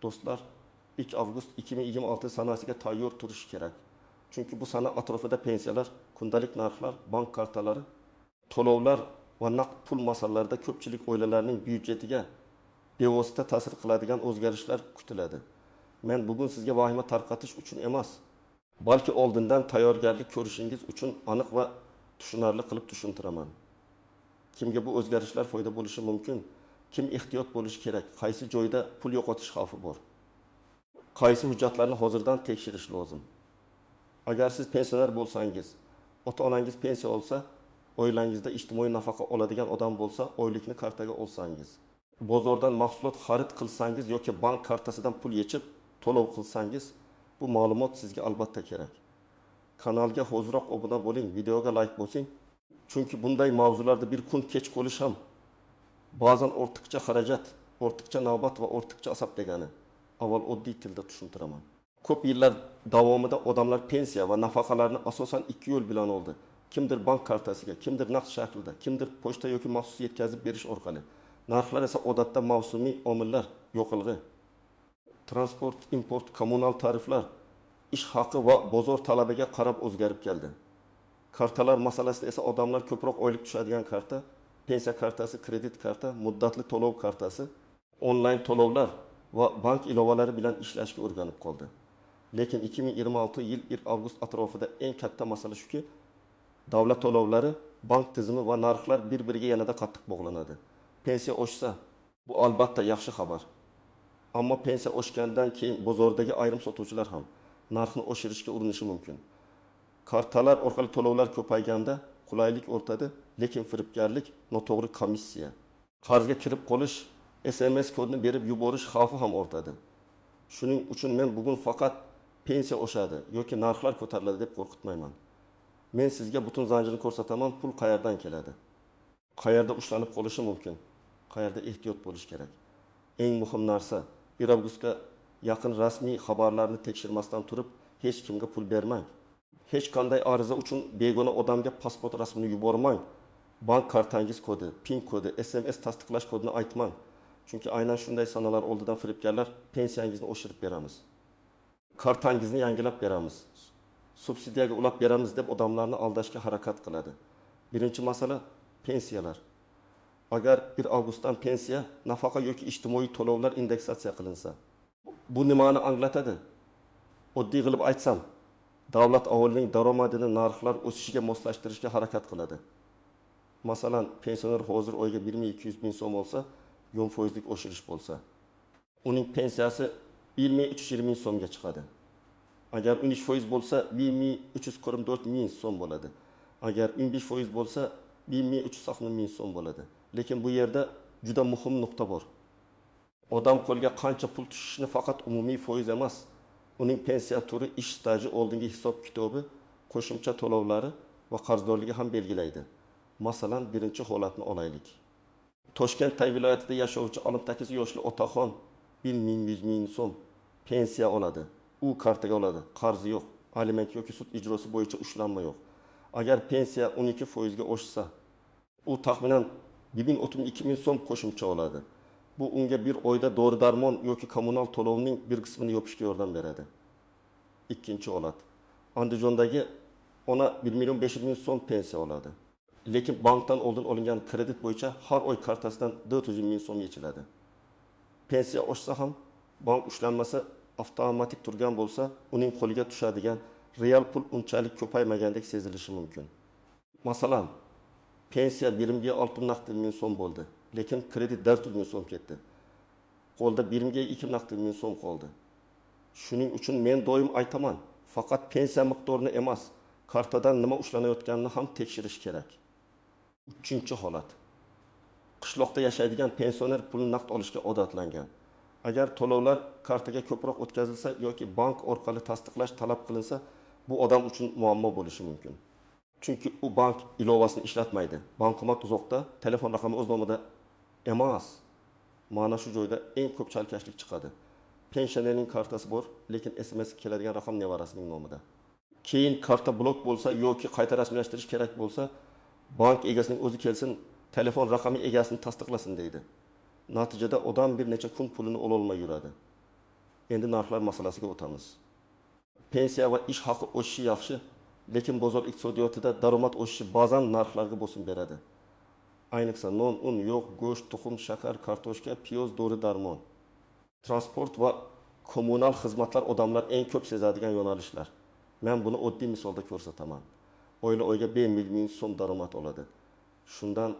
Do'stlar, 1 avgust 2026 sanasiga tayyor turish kerak. Chunki bu sana atrofida pensiyalar, kundalik narxlar, bank kartalari, to'lovlar va naqd pul masalalarida ko'pchilik oilalarning byudjetiga bevosita ta'sir qiladigan o'zgarishlar kutiladi. Men bugun sizga vahima tarqatish uchun emas, balki oldindan tayyorgarlik ko'rishingiz uchun aniq va tushunarli qilib tushuntiraman. Kimga bu o'zgarishlar foyda bo'lishi mumkin, kim ehtiyot bo'lishi kerak, qaysi joyda pul yo'qotish xavfi bor, qaysi hujjatlarni hozirdan tekshirish lozim. Agar siz pensioner bo'lsangiz, ota-onangiz pensiya olsa, oilangizda ijtimoiy nafaqa oladigan odam bo'lsa, oylikni kartaga olsangiz, bozordan mahsulot xarid qilsangiz yoki bank kartasidan pul yechib to'lov qilsangiz, bu ma'lumot sizga albatta kerak. Kanalga hoziroq obuna bo'ling, videoga like bosing. Chunki bunday mavzularda bir kun kech qolish ham ba'zan ortiqcha xarajat, ortiqcha navbat va ortiqcha asab degani. Avval oddiy tilda tushuntiraman. Ko'p yillar davomida odamlar pensiya va nafaqalarni asosan ikki yo'l bilan oldi. Kimdir bank kartasiga, kimdir naqd shaklida, kimdir pochta yoki maxsus yetkazib berish orqali. Narxlar esa odatda mavsumiy omillar, yoqilg'i, transport, import, kommunal tariflar, ish haqi va bozor talabiga qarab o'zgarib keldi. Kartalar masalasida esa odamlar ko'proq oylik tushadigan karta, pensiya kartasi, kredit karta, muddatli to'lov kartasi, onlayn to'lovlar va bank ilovalari bilan ishlashga o'rganib qoldi. Lekin 2026 yil 1 avgust atrofida eng katta masala shuki, davlat to'lovlari, bank tizimi va narxlar bir-biriga yanada qattiq bog'lanadi. Pensiya oshsa, bu albatta yaxshi xabar. Ammo pensiya oshgandan keyin bozordagi ayrim sotuvchilar ham narxni oshirishga urinishi mumkin. Kartalar orqali to'lovlar ko'payganda qulaylik ortadi, lekin firibgarlik, noto'g'ri komissiya, qarzga kirib qolish, SMS kodini berib yuborish xavfi ham ortadi. Shuning uchun men bugun faqat pensiya oshadi yoki narxlar ko'tariladi deb qo'rqitmayman. Men sizga butun zanjirni ko'rsataman, pul qayerdan keladi, qayerda ushlanib qolishi mumkin, qayerda ehtiyot bo'lish kerak. Eng muhim narsa, 1 avgustga yaqin rasmiy xabarlarni tekshirmasdan turib hech kimga pul bermang. Hech qanday ariza uchun begona odamga pasport rasmini yubormang. Bank kartangiz kodi, PIN kodi, SMS tasdiqlash kodini aytmang. Chunki aynan shunday sanalar oldidan firibgarlar pensiyangizni oshirib beramiz, kartangizni yangilab beramiz, subsidiyaga ulab beramiz deb odamlarni aldashga harakat qiladi. Birinchi masala pensiyalar. Agar 1 avgustdan pensiya, nafaqa yoki ijtimoiy to'lovlar indeksatsiya qilinsa, bu nimani anglatadi? Oddiy qilib aytsam, davlat aholining daromadini narxlar o'sishiga moslashtirishga harakat qiladi. Masalan, pensioner hozir oyga 1200 ming so'm olsa, 10%lik oshirish bo'lsa, uning pensiyasi 1320 ming so'mga chiqadi. Agar 13% bo'lsa, 1344 ming so'm bo'ladi. Agar 15% bo'lsa, 1380 ming so'm bo'ladi. Lekin bu yerda juda muhim nuqta bor. Odam qo'lga qancha pul tushishini faqat umumiy foiz emas, uning pensiya turi, ish staji, oldingi hisob kitobi, qo'shimcha to'lovlari va qarzdorligi ham belgilaydi. Masalan, birinchi holatni olaylik. Toshkent viloyatida yashovchi 68 yoshli otaxon 1100 ming so'm pensiya oladi. U kartaga oladi, qarzi yo'q, aliment yoki sud ijrosi bo'yicha ushlanma yo'q. Agar pensiya 12% ga oshsa, u taxminan 1032 ming so'm qo'shimcha oladi. Bu unga bir oyda dori-darmon yoki kommunal to'lovning bir qismini yopishga yordam beradi. Ikkinchi holat. Andijondagi ona 1 million 500 ming so'm pensiya oladi. Lekin bankdan oldin olingan kredit bo'yicha har oy kartasidan 400 ming so'm yechiladi. Pensiya oshsa ham bank ushlanmasa, avtomatik turgan bo'lsa, uning qo'liga tushadigan real pul unchalik ko'paymagandek sezilishi mumkin. Masalan, pensiya 1,6 ming so'm bo'ldi, lekin kredit 400 ming so'm ketdi. Qo'lda 1,2 ming so'm qoldi. Shuning uchun men doim aytaman, faqat pensiya miqdorini emas, kartadan nima ushlanayotganini ham tekshirish kerak. Uchinchi holat. Qishloqda yashaydigan pensioner pulni naqd olishga odatlangan. Agar to'lovlar kartaga ko'proq o'tkazilsa yoki bank orqali tasdiqlash talab qilinsa, bu odam uchun muammo bo'lishi mumkin. Chunki u bank ilovasini ishlatmaydi. Bankomat uzoqda, telefon raqami o'z nomida emas. Mana shu joyda eng ko'p chalkashlik chiqadi. Pensionerning kartasi bor, lekin SMS keladigan raqam nevarasining nomida. Keyin karta blok bo'lsa yoki qayta rasmiylashtirish kerak bo'lsa, bank egasining o'zi kelsin, telefon raqami egasini tasdiqlasin deydi. Natijada odam bir necha kun pulini ololmay yuradi. Endi narxlar masalasiga o'tamiz. Pensiya va ish haqi o'sishi yaxshi, lekin bozor iqtisodiyotida daromad o'sishi ba'zan narxlarga bosim beradi. Ayniqsa non, un, yog', go'sht, tuxum, shakar, kartoshka, piyoz, dori darmon. Transport va kommunal xizmatlar odamlar eng ko'p sezadigan yo'nalishlar. Men buni oddiy misolda ko'rsataman. Oila oyga 5 million so'm daromad oladi. Shundan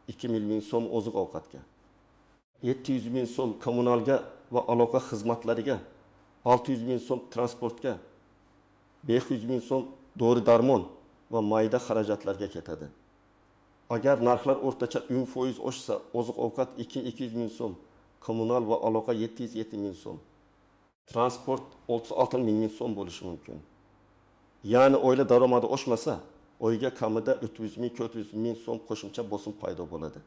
2 million so'm oziq ovqatga, 700 ming so'm kommunalga va aloqa xizmatlariga, 600 ming so'm transportga, 500 ming so'm dori darmon va mayda xarajatlarga ketadi. Agar narxlar o'rtacha 10% oshsa, oziq ovqat 200 ming so'm, kommunal va aloqa 707 ming so'm, transport 36 ming so'm bo'lishi mumkin. Ya'ni oila daromadi oshmasa, oyga kamida 300 ming, 400 ming so'm qo'shimcha bosim paydo bo'ladi.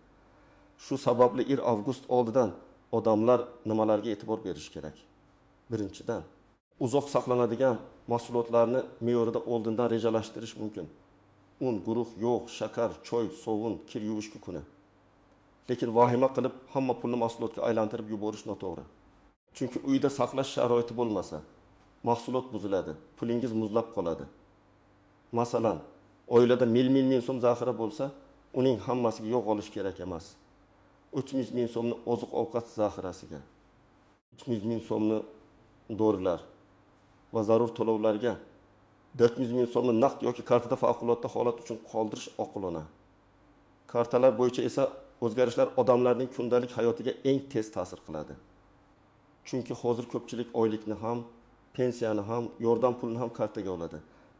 Shu sababli 1 avgust oldidan odamlar nimalarga e'tibor berish kerak? Birinchidan, uzoq saqlanadigan mahsulotlarni me'yorida oldindan rejalashtirish mumkin. Un, guruh, yog', shakar, choy, sovun, kir yuvish kuni. Lekin vahima qilib hamma pulni mahsulotga aylantirib yuborish noto'g'ri. Chunki uyda saqlash sharoiti bo'lmasa, mahsulot buziladi, pulingiz muzlab qoladi. Masalan, oilada mil ming so'm zaxira bo'lsa, uning hammasiga yog' olish kerak emas. 300 ming so'mni oziq-ovqat zaxirasiga, 300 ming so'mni dorilar va zarur to'lovlarga, 400 ming so'mni naqd yoki kartada favqulodda holat uchun qoldirish oqilona. Kartalar bo'yicha esa o'zgarishlar odamlarning kundalik hayotiga eng tez ta'sir qiladi. Chunki hozir ko'pchilik oylikni ham, pensiyani ham, yordam pulini ham kartaga oladi.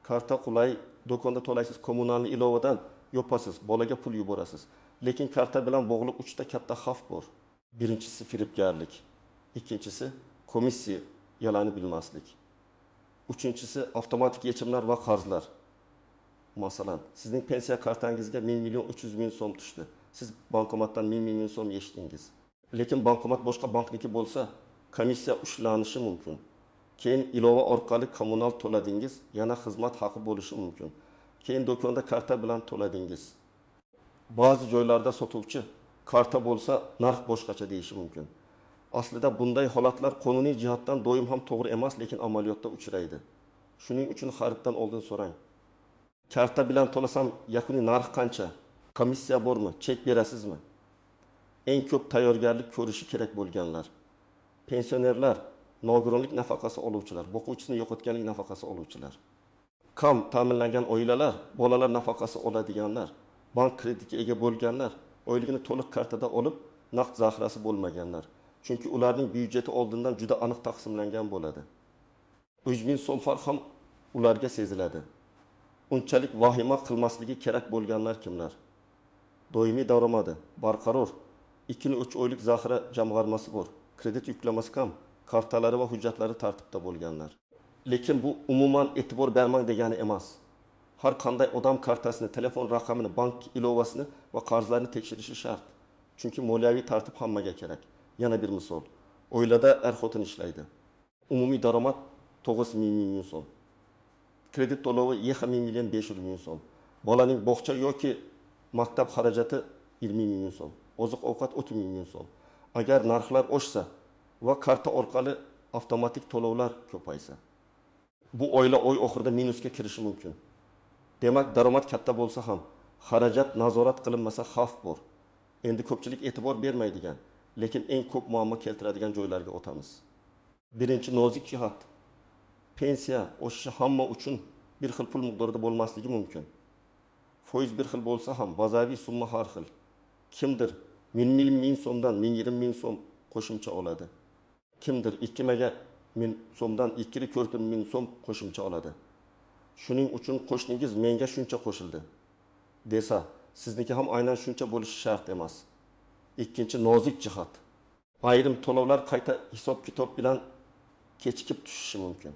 Karta qulay, do'konda to'laysiz, kommunalni ilovadan yopasiz, bolaga pul yuborasiz. Lekin karta bilan bog'liq 3 ta katta xavf bor. Birinchisi firibgarlik, ikkinchisi komissiyalarni bilmaslik, uchinchisi avtomatik yechimlar va qarzlar. Masalan, sizning pensiya kartangizga 1 million 300 ming so'm tushdi. Siz bankomatdan 1 million so'm yechdingiz. Lekin bankomat boshqa bankniki bo'lsa, komissiya ushlanishi mumkin. Keyin ilova orqali kommunal to'ladingiz, yana xizmat haqi bo'lishi mumkin. Keyin do'konda karta bilan to'ladingiz. Ba'zi joylarda sotuvchi karta bo'lsa narx boshqacha deyishi mumkin. Aslida bunday holatlar qonuniy jihatdan doim ham to'g'ri emas, lekin amaliyotda uchraydi. Shuning uchun xariddan oldin so'rang. Karta bilan to'lasam yakuniy narx qancha? Komissiya bormi? Chek berasizmi? Eng ko'p tayyorgarlik ko'rishi kerak bo'lganlar: pensionerlar, nogironlik nafaqasi oluvchilar, boquvchisini yo'qotganlik nafaqasi oluvchilar, kam ta'minlangan oilalar, bolalar nafaqasi oladiganlar, bank kreditiga ega bo'lganlar, oyligini to'liq kartada olib, naqd zaxirasi bo'lmaganlar. Chunki ularning byudjeti oldindan juda aniq taqsimlangan bo'ladi. 3000 so'm farq ham ularga seziladi. Unchalik vahima qilmasligi kerak bo'lganlar kimlar? Doimiy daromadi barqaror, 2-3 oylik zaxira jamg'armasi bor, kredit yuklamasi kam, kartalari va hujjatlari tartibda bo'lganlar. Lekin bu umuman e'tibor bermang degani emas. Har qanday odam kartasini, telefon raqamini, bank ilovasini va qarzlarni tekshirishi shart. Chunki moliyaviy tartib hammaga kerak. Yana bir misol. Oilada er-xotin ishlaydi. Umumiy daromad 9 million so'm. Kredit to'lovi 2 million 500 ming so'm. Bolaning bog'cha yoki maktab xarajati 20 million so'm. Oziq-ovqat 30 million so'm. Agar narxlar oshsa va karta orqali avtomatik to'lovlar ko'paysa, bu oila oy oxirida minusga kirishi mumkin. Demak, daromad katta bo'lsa ham xarajat nazorat qilinmasa xavf bor. Endi ko'pchilik e'tibor bermaydigan, lekin eng ko'p muammo keltiradigan joylarga o'tamiz. Birinchi nozik jihat. Pensiya o'sishi hamma uchun bir xil pul miqdorida bo'lmasligi mumkin. Foiz bir xil bo'lsa ham bazaviy summa har xil. Kimdir 1 ming so'mdan 1,5 ming so'm qo'shimcha oladi. Kimdir 2 ming so'mdan 2,4 ming so'm qo'shimcha oladi. Shuning uchun qo'shningiz menga shuncha qo'shildi desa, sizniki ham aynan shuncha bo'lishi shart emas. Ikkinchi nozik jihat. Ayrim to'lovlar qayta hisob-kitob bilan kechikib tushishi mumkin.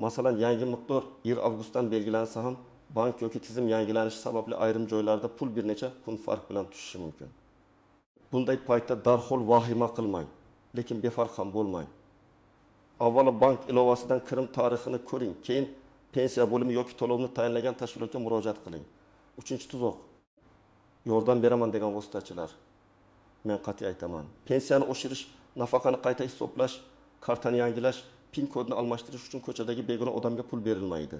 Masalan, yangi miqdor 1 avgustdan belgilansa ham bank yoki tizim yangilanishi sababli ayrim joylarda pul bir necha kun farq bilan tushishi mumkin. Bunday paytda darhol vahima qilmang, lekin befarq ham bo'lmang. Avvalo bank ilovasidan kirim tarixini ko'ring, keyin pensiya bo'limi yoki to'lovni tayinlagan tashkilotga murojaat qiling. Uchinchi tuzoq. Yordam beraman degan vositachilar. Men qat'iy aytaman. Pensiyani oshirish, nafaqani qayta hisoblash Kartani yangilash, PIN kodni almashtirish uchun ko'chadagi begona odamga pul berilmaydi.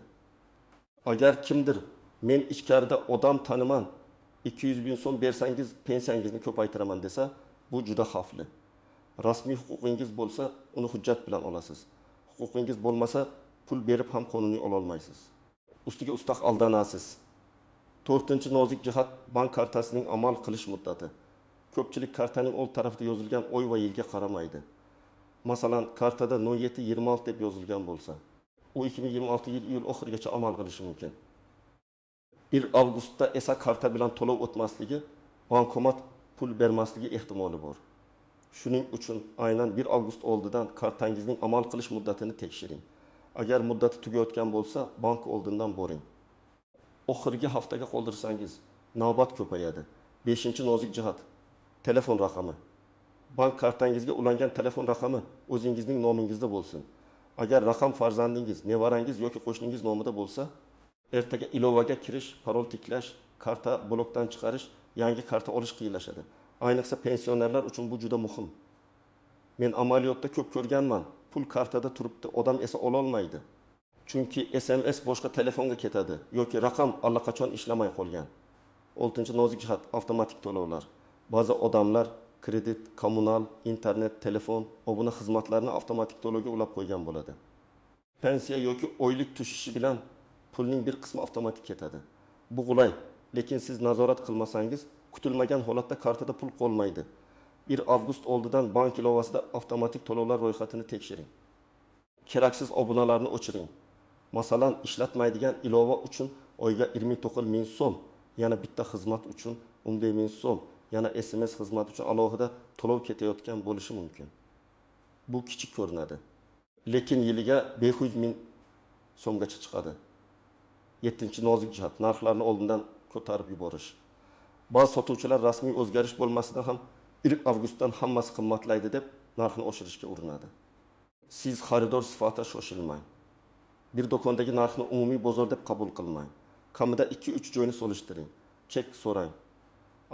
Agar kimdir "Men ichkarida odam taniman, 200 ming so'm bersangiz pensiyangizni ko'paytiraman" desa, bu juda xavfli. Rasmiy huquqingiz bo'lsa, uni hujjat bilan olasiz. Huquqingiz bo'lmasa, pul berib ham qonuniy ololmaysiz. Ustiga ustak aldanasiz. To'rtinchi nozik jihat: bank kartasining amal qilish muddati. Ko'pchilik kartaning old tarafida yozilgan oy va yilga qaramaydi. Masalan, kartada 07/26 deb yozilgan bo'lsa, u 2026 yil iyul oxirigacha amal qilishi mumkin. 1 avgustda esa karta bilan to'lov o'tmasligi, bankomat pul bermasligi ehtimoli bor. Shuning uchun aynan 1 avgust oldidan kartangizning amal qilish muddatini tekshiring. Agar muddati tugayotgan bo'lsa, bank oldindan boring. Oxirgi haftaga qoldirsangiz, navbat ko'payadi. Beshinchi nozik jihat: telefon raqami. Bank kartangizga ulangan telefon raqami o'zingizning nomingizda bo'lsin. Agar raqam farzandingiz, nevarangiz yoki qo'shningiz nomida bo'lsa, ertaga ilovaga kirish, parol tiklash, karta blokdan chiqarish, yangi karta olish qiyinlashadi. Ayniqsa pensionerlar uchun bu juda muhim. Men amaliyotda ko'p ko'rganman: pul kartada turibdi, odam esa ololmaydi. Chunki SMS boshqa telefonga ketadi yoki raqam allaqachon ishlamay qolgan. Oltinchi nozik jihat: avtomatik to'lovlar. Ba'zi odamlar kredit, kommunal, internet, telefon, obuna xizmatlarini avtomatik to'lovga ulab qo'ygan bo'ladi. Pensiya yoki oylik tushishi bilan pulning bir qismi avtomatik ketadi. Bu qulay, lekin siz nazorat qilmasangiz, kutilmagan holatda kartada pul qolmaydi. 1 avgust oldidan bank ilovasida avtomatik to'lovlar ro'yxatini tekshiring. Keraksiz obunalarni o'chiring. Masalan, ishlatmaydigan ilova uchun oyga 29 ming so'm, yana bitta xizmat uchun 11 ming so'm, yana SMS xizmati uchun alohida to'lov ketayotgan bo'lishi mumkin. Bu kichik ko'rinadi, lekin yiliga 500 ming so'mgacha chiqadi. Yettinchi nozik jihat: narxlarni oldindan ko'tarib yuborish. Ba'zi sotuvchilar rasmiy o'zgarish bo'lmasidan ham 1 avgustdan hammasi qimmatlaydi deb narxni oshirishga urinadi. Siz xaridor sifatida shoshilmang. Bir do'kondagi narxni umumiy bozor deb qabul qilmang. Kamida 2-3 joyni solishtiring. Chek so'rang.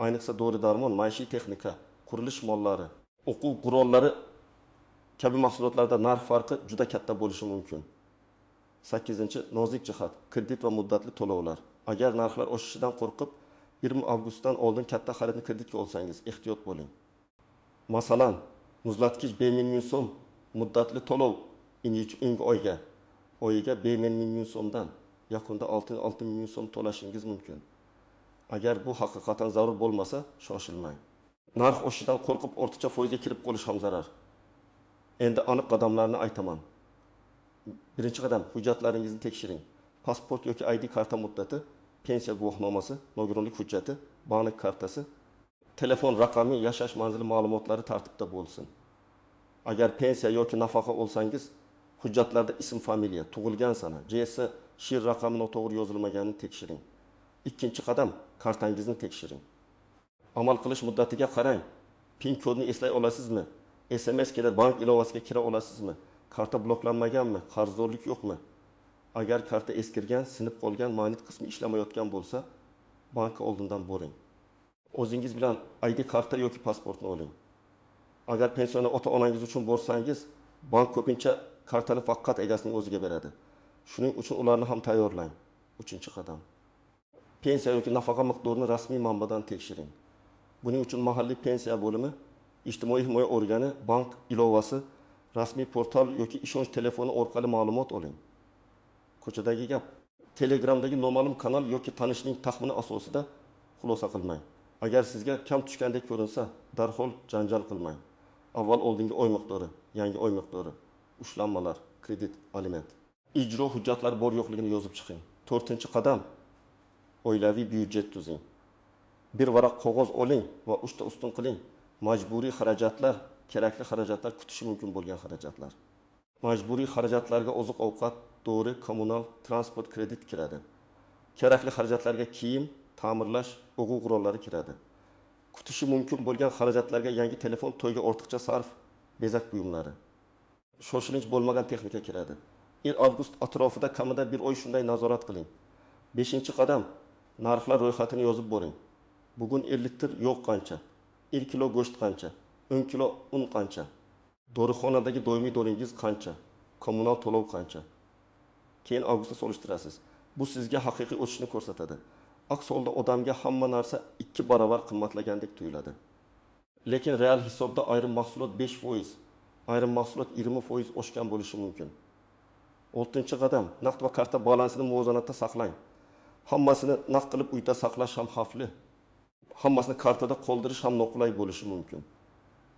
Ayniqsa dori darmon, maishiy texnika, qurilish mollari, o'quv qurollari kabi mahsulotlarda narx farqi juda katta bo'lishi mumkin. Sakkizinchi nozik jihat: kredit va muddatli to'lovlar. Agar narxlar oshishidan qo'rqib, 20 avgustdan oldin katta xaridni kreditga olsangiz, ehtiyot bo'ling. Masalan, muzlatgich 5 ming so'm, muddatli to'lov ingi oyga, oyiga 5 ming so'mdan, yakunda 6 ming so'm to'lashingiz mumkin. Agar bu haqiqatan zarur bo'lmasa, shoshilmang. Narx oshishidan qo'rqib ortiqcha foizga kirib qolish ham zarar. Endi aniq qadamlarni aytaman. Birinchi qadam: hujjatlaringizni tekshiring. Pasport yoki ID karta muddati, pensiya guvohnomasi, nogironlik hujjati, bank kartasi, telefon raqami, yashash manzili ma'lumotlari tartibda bo'lsin. Agar pensiya yoki nafaqa olsangiz, hujjatlarda ism, familiya, tug'ilgan sana, JS shir raqami noto'g'ri yozilmaganini tekshiring. Ikkinchi qadam: kartangizni tekshiring. Amal qilish muddatiga qarang. PIN kodni eslay olasizmi? SMS kelib bank ilovasiga kira olasizmi? Karta bloklanmaganmi? Qarzdorlik yo'qmi? Agar karta eskirgan, sinib qolgan, magnit qismi ishlamayotgan bo'lsa, bank oldindan boring. O'zingiz bilan ID karta yoki pasportni oling. Agar pensioner ota-onangiz uchun borsangiz, bank ko'pincha kartani faqat egasining o'ziga beradi. Shuning uchun ularni ham tayyorlang. Uchinchi qadam: pensiya yoki nafaqa miqdorini rasmiy manbadan tekshiring. Buning uchun mahalliy pensiya bo'limi, ijtimoiy himoya organi, bank ilovasi, rasmiy portal yoki ishonch telefoni orqali ma'lumot oling. Ko'chadagi gap: Telegramdagi noma'lum kanal yoki tanishning taxmini asosida xulosa qilmang. Agar sizga kam tushgandek ko'rinsa, darhol janjal qilmang. Avval oldingi oy miqdori, yangi oy miqdori, ushlanmalar, kredit, aliment, ijro hujjatlari bor yo'qligini yozib chiqing. To'rtinchi qadam: oilaviy byudjet tuzing. Bir varaq qog'oz oling va uchta ustun qiling. Majburiy xarajatlar, kerakli xarajatlar, kutishi mumkin bo'lgan xarajatlar. Majburiy xarajatlarga oziq-ovqat, dori, kommunal, transport, kredit kiradi. Kerakli xarajatlarga kiyim, ta'mirlash, o'quv qurollari kiradi. Kutishi mumkin bo'lgan xarajatlarga yangi telefon, to'yga ortiqcha sarf, bezak buyumlari, shoshilinch bo'lmagan texnika kiradi. 1 avgust atrofida kamida bir oy shunday nazorat qiling. Beshinchi qadam: narxlar ro'yxatini yozib boring. Bugun 1 litr yog' qancha? 1 kilo go'sht qancha? 10 kilo un qancha? Dorixonadagi doimiy doringiz qancha? Kommunal to'lov qancha? Keyin avgustda solishtirasiz. Bu sizga haqiqiy o'sishni ko'rsatadi. Aks holda odamga hamma narsa 2 baravar qimmatlagandek tuyuladi. Lekin real hisobda ayrim mahsulot 5%, ayrim mahsulot 20% oshgan bo'lishi mumkin. Oltinchi qadam: naqd va karta balansini muvozanatda saqlang. Hammasini naqd qilib uyda saqlash ham xavfli. Hammasini kartada qoldirish ham noqulay bo'lishi mumkin.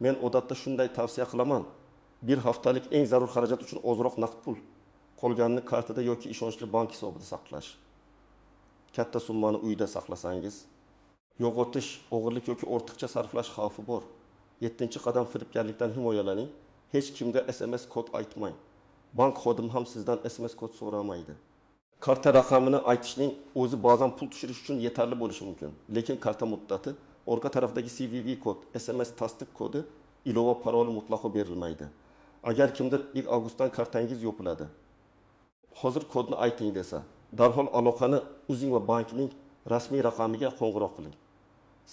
Men odatda shunday tavsiya qilaman: bir haftalik eng zarur xarajat uchun ozroq naqd pul, qolganini kartada yoki ishonchli bank hisobida saqlash. Katta summani uyda saqlasangiz, yo'qotish, o'g'irlik yoki ortiqcha sarflash xavfi bor. Yettinchi qadam: firibgarlikdan himoyalaning. Hech kimga SMS kod aytmang. Bank xodimi ham sizdan SMS kod so'ramaydi. Karta raqamini aytishning o'zi ba'zan pul tushirish uchun yetarli bo'lishi mumkin. Lekin karta muddati, orqa tarafdagi CVV kod, SMS tasdiq kodi, ilova paroli mutlaqo berilmaydi. Agar kimdir 1 avgustdan kartangiz yopiladi, hozir kodni ayting desa, darhol aloqani uzing va bankning rasmiy raqamiga qo'ng'iroq qiling.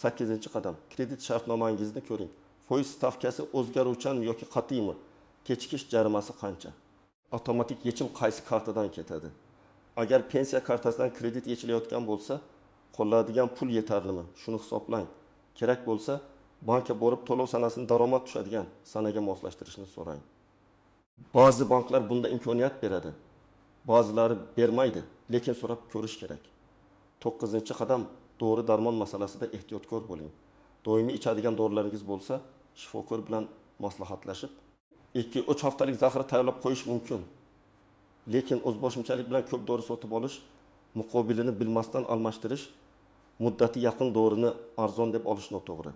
Sakkizinchi qadam: kredit shartnomangizni ko'ring. Foiz stavkasi o'zgaruvchanmi yoki qat'iymi? Kechikish jarimasi qancha? Avtomatik yechim qaysi kartadan ketadi? Agar pensiya kartasidan kredit yechilayotgan bo'lsa, qoladigan pul yetarlimi? Shuni hisoblang. Kerak bo'lsa, bankka borib to'lov sanasini daromad tushadigan sanaga moslashtirishni so'rang. Ba'zi banklar bunda imkoniyat beradi, ba'zilari bermaydi, lekin so'rab ko'rish kerak. To'qqizinchi qadam: dori darmon masalasida ehtiyotkor bo'ling. Doimiy ichadigan dorilaringiz bo'lsa, shifokor bilan maslahatlashib, 2-3 haftalik zaxira tayyorlab qo'yish mumkin. Lekin o'zboshimchalik bilan ko'p dori sotib olish, muqobilini bilmasdan almashtirish, muddati yaqin dorini arzon deb olish noto'g'ri.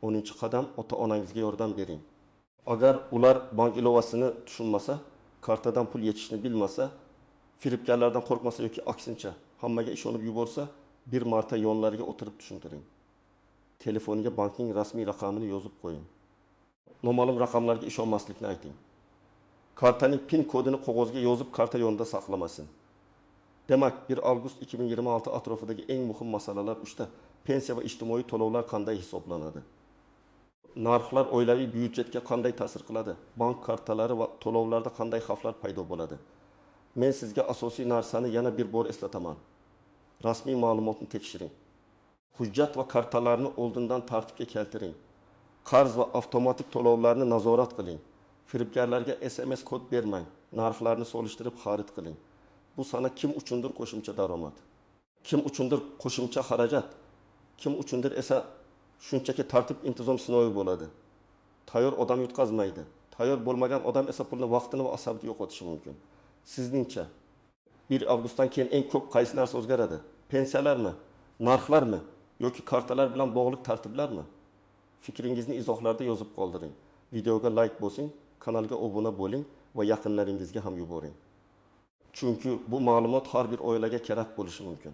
10-qadam: ota onangizga yordam bering. Agar ular bank ilovasini tushunmasa, kartadan pul yechishni bilmasa, firibgarlardan qo'rqmasa yoki aksincha hammaga ishonib yuborsa, bir marta yonlariga o'tirib tushuntiring. Telefoniga bankning rasmiy raqamini yozib qo'ying. Noma'lum raqamlarga ishonmaslikni ayting. Kartaning PIN kodini qog'ozga yozib karta yonida saqlamasin. Demak, 1 avgust 2026 atrofidagi eng muhim masalalar uchta: pensiya va ijtimoiy to'lovlar qanday hisoblanadi? Narxlar oilaviy byudjetga qanday ta'sir qiladi? Bank kartalari va to'lovlarda qanday xavflar paydo bo'ladi? Men sizga asosiy narsani yana bir bor eslataman. Rasmiy ma'lumotni tekshiring. Hujjat va kartalarni oldindan tartibga keltiring. Qarz va avtomatik to'lovlarni nazorat qiling. Firibgarlarga SMS kod bermang. Narxlarni solishtirib xarid qiling. Bu sana kim uchundir qo'shimcha daromad, kim uchundir qo'shimcha xarajat, kim uchundir esa shunchaki tartib intizom sinovi bo'ladi. Tayyor odam yutqazmaydi. Tayyor bo'lmagan odam esa pulni, vaqtini va asabini yo'qotishi mumkin. Sizningcha 1 avgustdan keyin eng ko'p qaysi narsa o'zgaradi? Pensiyalarmi, narxlarmi yoki kartalar bilan bog'liq tartiblarmi? Fikringizni izohlarda yozib qoldiring. Videoga layk bosing, kanalga obuna bo'ling va yaqinlaringizga ham yuboring. Chunki bu ma'lumot har bir oilaga kerak bo'lishi mumkin.